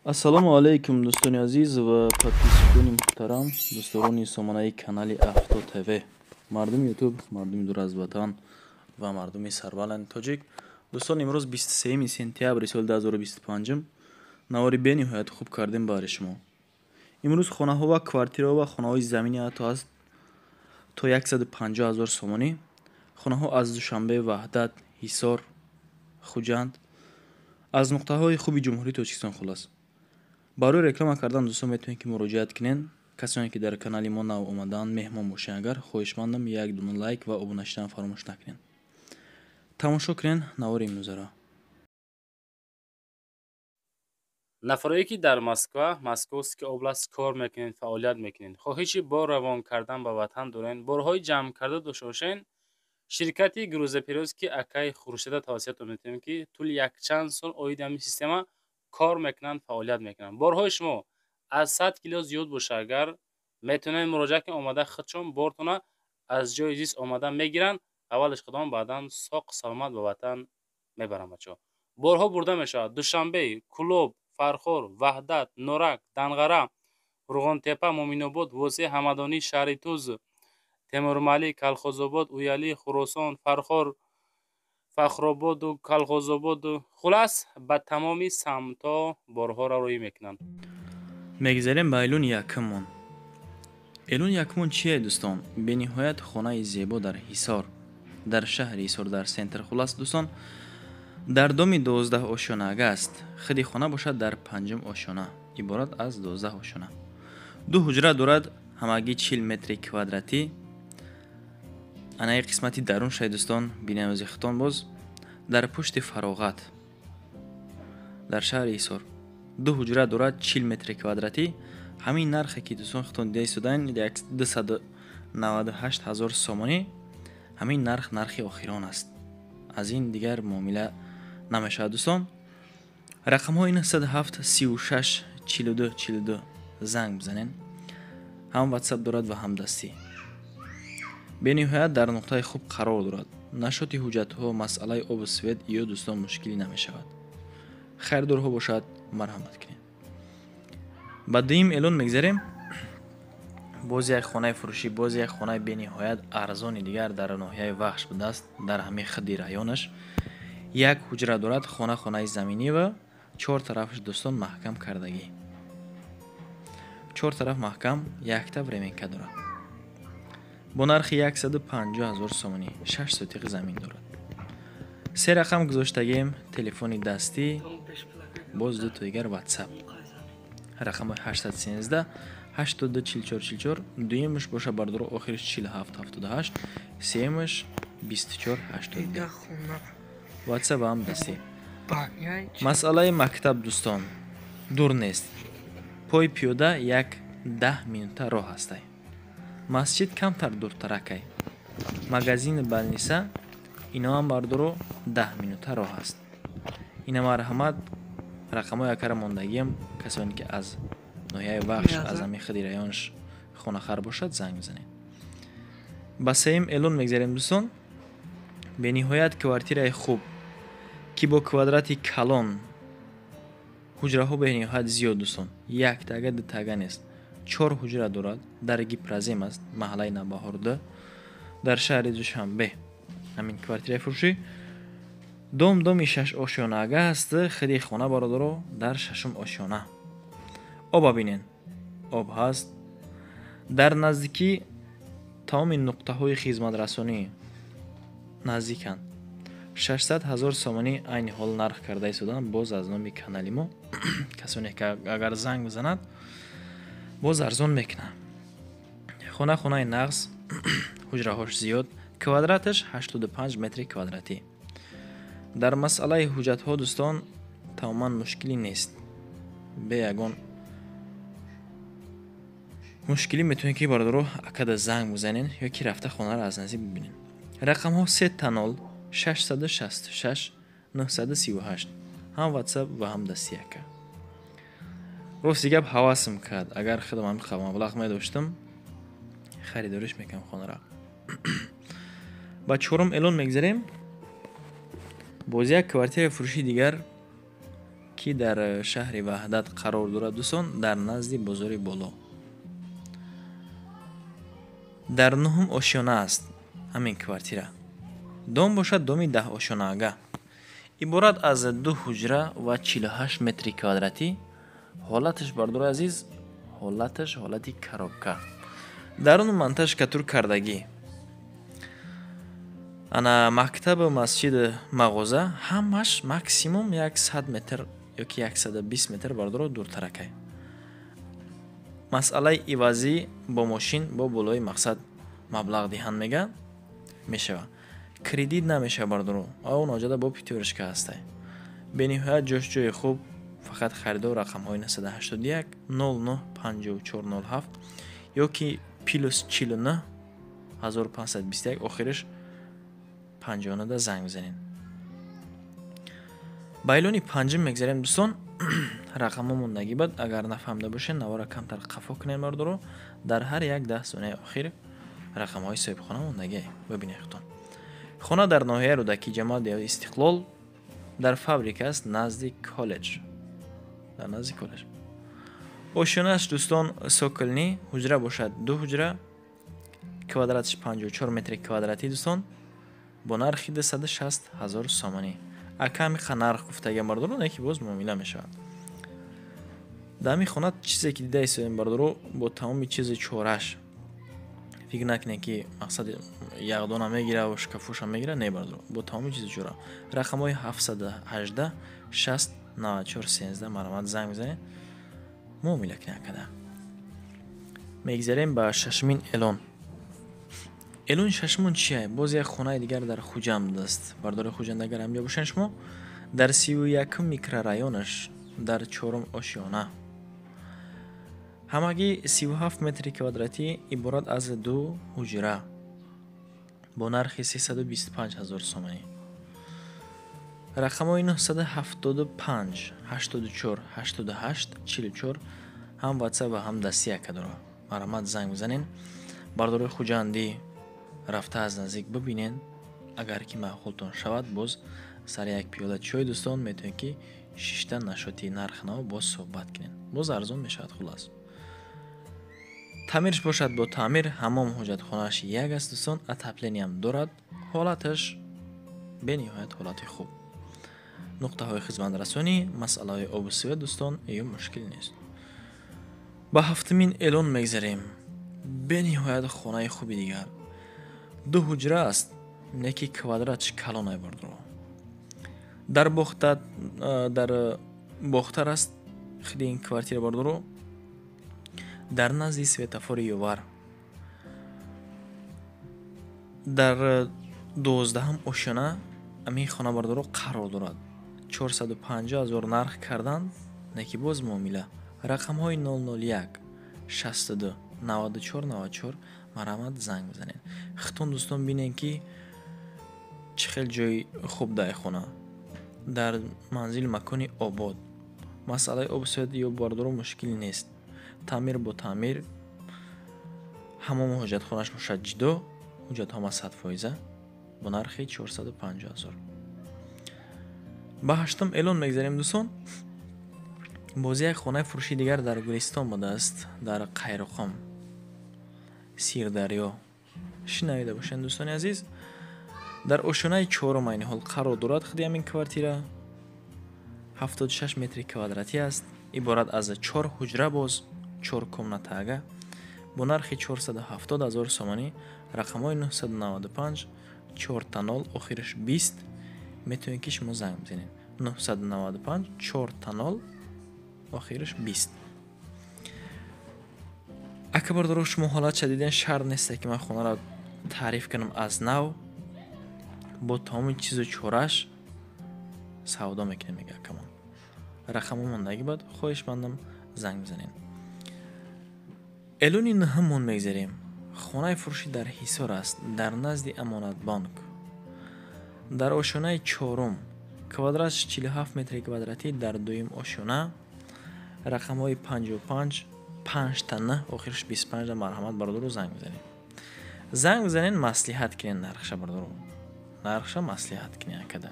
Ассалому алайкум, дӯстони азиз ва подписчикони муҳтарам, дӯстдорони сомонаи канали Авто ТВ, мардуми Ютуб, мардуми дур аз ватан ва мардуми сарбаланди тоҷик. Дӯстон, имрӯз 23 сентябри соли 2025 навори бениҳоят хуб кардем баҳри шумо. Имрӯз хонаҳо ва квартираҳо ва хонаҳои заминӣ ҳатто ҳаст то 150 ҳазор сомонӣ. Хонаҳо аз Душанбе, Ваҳдат, Ҳисор, Хуҷанд, аз нуқтаҳои хуби Ҷумҳурии Тоҷикистон. Хулос, барои реклама кардан, дӯстон, метавонед, ки муроҷиат кунед. Касоне ки дар канали мо нав омадаанд, меҳмон бошед агар, хоҳишмандам, як дуна лайк ва обуна шудан фаромӯш накунед. Тамошо кунед навори имрӯзаро. Нафарое ки дар Москва, Московский область кор мекунед, фаъолият мекунед, хоҳиши бор равон кардан ба ватан доред, борҳои ҷамъ карда дошта бошед, ширкати грузоперевозки акай Хуршеда тавсиятон метавонем, ки тӯли якчанд сол оиди ҳамин система кор мекунанд, фаъолият мекунанд. Борҳои шумо аз 100 кило зиёд боша агар, метавонед муроҷиат кунед, омада худшон бортона аз ҷои зист омада мегиранд, аввалаш худон, баъдан соқ саломат ба ватан мебаранд. Бачаҳо, борҳо бурда мешавад Душанбе, Кӯлоб, Фархор, Ваҳдат, Норак, Данғара, Рӯғонтепа, Муъминобод, Восеъ, Ҳамадонӣ, Шаҳри Туз, Темурмалик, Калхозобод, Уялӣ, Хуросон, Фархор, Фахрободу Калхозободу, хулас, ба тамоми самтҳо борҳоро рӯй мекунанд. Мегзарем ба эълони якуммон. Эълони якуммон чие, дӯстон? Бениҳоят хонаи зебо дар Ҳисор, дар шаҳри Ҳисор, дар центр. Хулас, дӯстон, дар доми 12 ошёнаага аст. Худи хона бошад дар панҷум ошёна, иборат аз 12 ошёна. Ду ҳуҷра дорад, ҳамагӣ 40 метри квадратӣ. Анаи қисмати дарун шай, дӯстон, бинавози хитон. Боз дар пушти Фароғат, дар шаҳри Ҳисор, ду ҳуҷра дорад, 40 метри квадратӣ. Ҳамин нархе ки, дӯстон, хитон дида истодаен, 298 ҳазор сомонӣ, ҳамин нарх нархи охирон аст, аз ин дигар муомила намешавад. Дӯстон, рақамҳои 907 36 42 42 занг бизанен. Ҳам Ватсап дорад ва ҳам дастӣ. Бениҳоят дар нуқтаи хуб қарор дорад. Нашоти ҳуҷҷатҳо, масъалаи обу свет ё, дӯстон, мушкилӣ намешавад. Харидорҳо бошад, марҳамат кунед. Ба дуюм эълон мегзарем. Боз як хонаи фурӯшӣ, боз як хонаи бениҳоят арзони дигар дар ноҳияи Вахш будааст, дар ҳамин худи районаш. Як ҳуҷра дорад хона, хонаи заминӣ ва чор тарафаш, дӯстон, маҳкам кардагӣ, чор тараф маҳкам, якта временка дорад. Бо нархи 150 ҳазор сомонӣ, 6 сотиқ замин дорад. Се рақам гузоштагем: телефони дастӣ, боз дуто дигар Ватсап. Рақамҳои 813 82 44 44, дуюмаш боша, бардоро, охириш 47 78, сеюмаш 24 82, Ватсап ҳам дастӣ. Масъалаи мактаб, дӯстон, дур нест, пои пиёда як 10 минута роҳ ҳастай. Масҷид камтар дуртаракай, магазини больница иноам, бардоро, 10 минута роҳ аст. Ина, марҳамат, рақамҳои акара мондагиам. Касоне ки аз ноҳияи Вахш, аз ҳамин худи районаш хонахар бошад, занг бизанед. Ба сеюм эълон мегзарем, дӯстон. Бениҳоят квартираи хуб, ки бо квадрати калон, ҳуҷраҳо бениҳоят зиёд, дӯстон, яктага, дутага нест, чор ҳуҷра дорад. Дар Гипрозем аст, маҳаллаи Навбаҳорда, дар шаҳри Душанбе. Ҳамин квартираи фурӯшӣ дом доми шаш ошёнаага аст. Худи хона, бародаро, дар шашум ошёна. Оба бинен, об ҳаст. Дар наздикӣ тамоми нуқтаҳои хизматрасонӣ наздиканд. 600 ҳазор сомонӣ айни ҳол нарх карда истодаанд. Боз аз номи канали мо касоне ки агар занг бизанад, боз арзон мекунад. Хона хонаи нағз, ҳуҷраҳош зиёд, квадраташ 85 метри квадратӣ. Дар масъалаи ҳуҷҷатҳо, дӯстон, тамоман мушкилӣ нест. Бе ягон мушкилӣ метавонед, ки, бародаро, акада занг бизанед ё ки рафта хонаро аз наздик бибинед. Рақамҳо 000 666 938, ҳам Ватсап ва ҳам дастӣ ака. Рости гап, ҳавасм кард. Агар худам ҳамин маблағ медоштам, харидориш мекардам хонара. Ба чорум эълон мегзарем. Боз як квартираи фурӯшии дигар, Ки дар шаҳри Ваҳдат қарор дорад, дӯстон, дар назди бозори боло. Дар нуҳум ошёна аст ҳамин квартира. Дом бошад доми даҳошёнаага. Иборат аз ду ҳуҷра ва 48 метри квадратӣ. Ҳолаташ, бардори азиз, ҳолаташ ҳолати коробка. Даруну монтаж катур кардагӣ. Ана мактаб, масҷид, мағоза ҳамаш максимум 100 метр ёки 120 метр, бардоро, дуртаракай. Масъалаи ивазӣ бо мошин бо болои мақсад маблағ диҳанд, мега, мешавад. Кредит намешавад, бардоро. Он оҷада бо пятёрочка ҳастай. Бениҳоят ҷош ҷои хуб, фақат харидор рақамҳои 981 09 54 07 ёки плюс 49 1521 охириш 59 занг бизанед. Ба эълони панҷум мегзарем, дӯстон. Рақамҳо мондагӣ бад, агар нафаҳмида бошед, навора камтар қафо кунед, бардоро. Дар ҳар як 10 сонияи охир рақамҳои соҳибхона мондагӣ, бибинед худтон. Хона дар ноҳияи Рӯдакӣ, ҷамоат деҳоти Истиқлол, дар фабрика аст, назди коллеҷ. Дар назди коллеҷ. Ошёнааш, дӯстон, цокольный, ҳуҷра бошад ду ҳуҷра, квадраташ 54 метри квадратӣ, дӯстон, бо нархи 260 ҳазор сомонӣ. Ака ҳамиқа нарх гуфтагиам, бардоро, не ки боз муомила мешавад. Дар ҳамин хона чизе ки дида истодем, бардоро, бо тамоми чизи чораш. Фикр накунед, ки мақсад яғдона мегира ва шкафоша мегира, не, бардоро, бо тамоми чизи чора. Рақамҳои 718 60 94 13 марҳамат, занг бизанед, муомила кунед акада. Мегзарем ба шашумин эълон. Эълони шашумон чия? Боз як хонаи дигар дар Хуҷанд аст. Бардори Хуҷанд, агар ҳамҷо бошед шумо, дар 31-ум микрорайонаш, дар чорум ошёна. Ҳамагӣ 37 метри квадратӣ, иборат аз ду ҳуҷра бо нархи 325 ҳазор сомонӣ. Рақамҳои 975 84 88 44 ҳам WhatsApp ва ҳам дастӣ ака дорад. Марҳамат, занг бизанед. Бардорои хуҷандӣ, рафта аз наздик бибинед. Агар ки маъқултон шавад, боз сари як пиёла чой, дӯстон, метавонед, ки шишта нашоти нарх наво боз суҳбат кунед. Боз арзон мешавад, хуллас. Таъмирш бошад бо таъмир, ҳамом, ҳоҷатхонааш як аст, дӯстон, отопление ам дорад. Ҳолаташ бениҳоят ҳолати хуб. Нуқтаҳои хизматрасонӣ, масъалаҳои обу свет, дӯстон, ё мушкил нест. Ба ҳафтумин эълон мегзарем. Бениҳоят хонаи хуби дигар. Ду ҳуҷра аст, не ки квадратш калонай, бардоро. Дар Бохта, дар Бохтар аст хиди ин квартира, бардоро, дар назди светофори Ёвар. Дар 12-ҳум ошёна ҳамин хона, бардоро, қарор дорад. 450 ҳазор нарх карданд, не ки боз муомила. Рақамҳои 001 62 94 94 марҳамат, занг бизанед. Худтон, дӯстон, бинед, ки чӣ хел ҷои хуб дар хона. Дар манзили макони обод. Масъалаи обу свет ё, бардоро, мушкил нест. Таъмир бо таъмир, ҳамому ҳоҷатхонааш бошад ҷудо, ҳуҷҷатҳо 100%, бо нархи 450 ҳазор. Ба ҳаштум эълон мегзарем, дӯстон. Боз як хонаи фурӯшии дигар дар Гулистон будааст, дар Қайроқом, Сирдарё. Шинавида бошед, дӯстони азиз. Дар ошёнаи чорум айни ҳол қарор дорад худи ҳамин квартира. 76 метри квадратӣ аст, иборат аз чор ҳуҷра, боз чор комнатаага, бо нархи 470 ҳазор сомонӣ. Рақамҳои 995 4 0 охираш 20 метавонед, ки шумо занг бизанед. 995 4 0 охираш 20. Ака, бардоро, шумо ҳолатша диден, шарт несте, ки ман хонаро таъриф кунам аз нав. Бо тамоми чизу чораш савдо мекунем, мега акамон. Рақамҳо мондагӣ бад, хоҳишмандам, занг бизанед. Эълони нуҳуммон мегзарем. Хонаи фурӯшӣ дар Ҳисор аст, дар назди Амонатбонк. Дар ошёнаи чорум, квадратш 47 метри квадратӣ, дар дуюм ошёна. Рақамҳои 55 5 9 охираш 25 марҳамат, бародаро, занг бизанед. Занг бизанед, маслиҳат кунед нархша, бародаро. Нархша маслиҳат кунед акада.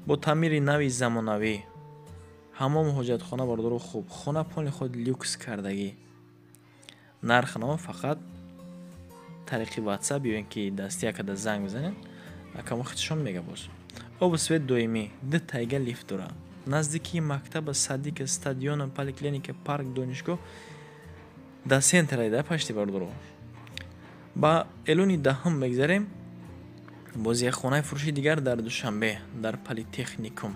Бо таъмири нави замонавӣ. Ҳаммому ҳоҷатхона, бародаро, хуб. Хона полный худ люкс кардагӣ. Нархнамо фақат тариқи WhatsApp ё ин ки дасти якада занг бизанед, акамо худшон мега. Боз обу свет доимӣ, ду тайга лифт дорад. Наздикии мактаба, садика, стадиона, поликлиника, парк, донишгоҳ, дар центр айда пашти, бародаро. Ба эълони даҳум мегзарем. Боз як хонаи фурӯши дигар дар Душанбе, дар Политехникум.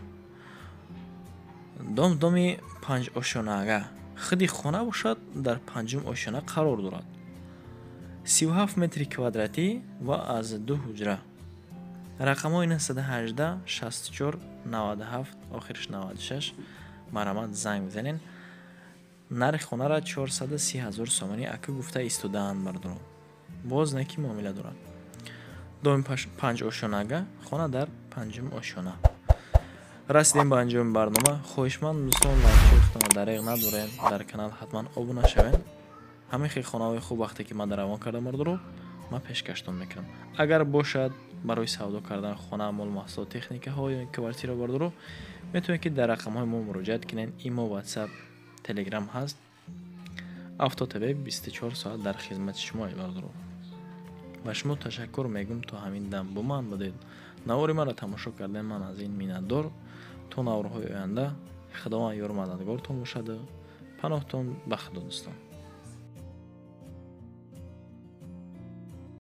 Дом доми панҷошёнаага. Худи хона бошад, дар панҷум ошёна қарор дорад. 37 метри квадратӣ ва аз ду ҳуҷра. Рақамҳои 918 64 97, охираш 96. Марҳамат, занг бизанед. Нархи хонара 430 ҳазор сомонӣ ака гуфта истодаанд, бародаро. Боз не ки муомила дорад. Доми панҷошёнага, хона дар панҷум ошёна. Расидем ба анҷоми барнома. Хоҳишманд, дӯстон, лайкчои худтонро дареғ надорем, дар канал ҳатман обуна шавед. Ҳамин хел хонаҳои хуб, вақте ки ман равон кардам, бародаро, ман пешкаштон мекунам. Агар бошад барои савдо кардан хона, мол, маҳсулот, техникаҳо ё квартира, бародаро, метавонед, ки дар рақамҳои мо муроҷиат кунед. Имо, Ватсап, Телеграм ҳаст. Авто ТВ 24 соат дар хизмати шумо, бародаро. Ба шумо ташаккур мегӯм, то ҳамин дам бо ман будед, навори маро тамошо кардем. Ман аз ин миннатдор. То наворҳои оянда, Худованд ёру мададгортон бошаду паноҳтон ба Худо, дӯстон.